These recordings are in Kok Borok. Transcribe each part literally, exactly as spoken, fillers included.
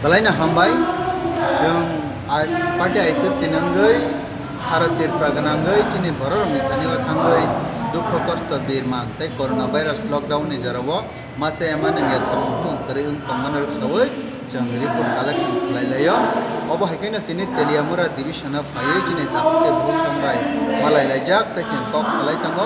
Belai no hambai, chwng I-, party I P F T ni wngwi sara Tripura gwnangwi chini bororokni thani o thangwi dukhu kosto birman tei corona virus lockdown ni jorao masa ema nangya samung humung kwrwi wng tongmani rwksawi chwng report collection khlai laio. Obo hai kheno tini Teliamura division o phaiwi chini takhuk tei bukhuk song bai malai laijak tei chwng kok salai tongo.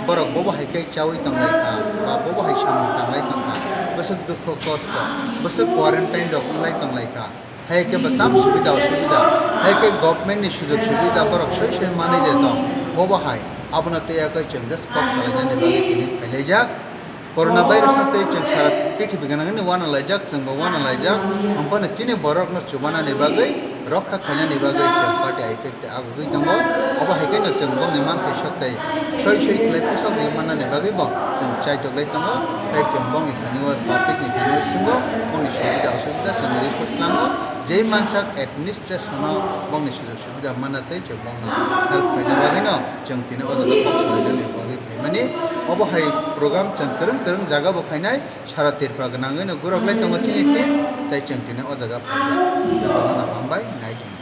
Borok bobo hai khe chaui tong lai kha, ba bobo hai samung tang lai tong kha, bwswk dukhu kosto, bwswk quarantine rok wng lai tong lai kha. Hai khe bo tam subida osubida, hai khe government ni sujog subida borok soi soi manwi de tong, bobo hai abono tei yakwi chwng just kok salainani bagwi tini phailaijak. Corona virus no tei chwng sara prithibi gwnangni uanalaijak, chwngbo uanalaijak, hwnphano chini borokno chubanani bagwi, rokha khainani bagwi chwng party I P F T agugwi tongo. Obo hai kheno chwng bongni manthai sok tei soi soi khlai pusok rwi mannani bagwi bo chwng chaitok lai tongo, tei chwng bongni thani o public ni thani o swngo, bongni subida osubida chwng report klango, jei mansak administration o bongni sujog subida manna tei chwng bongno help khaina bagwino chwng tini o jaga kok salainani bagwi phaimani. Obo hai program chwng kwrwng kwrwng jaga bo khainai, sara Tripura gwnangwino gurok lai tongo chini team, tei chwng tini o jaga phaijak. Jotono hambai, nai tong.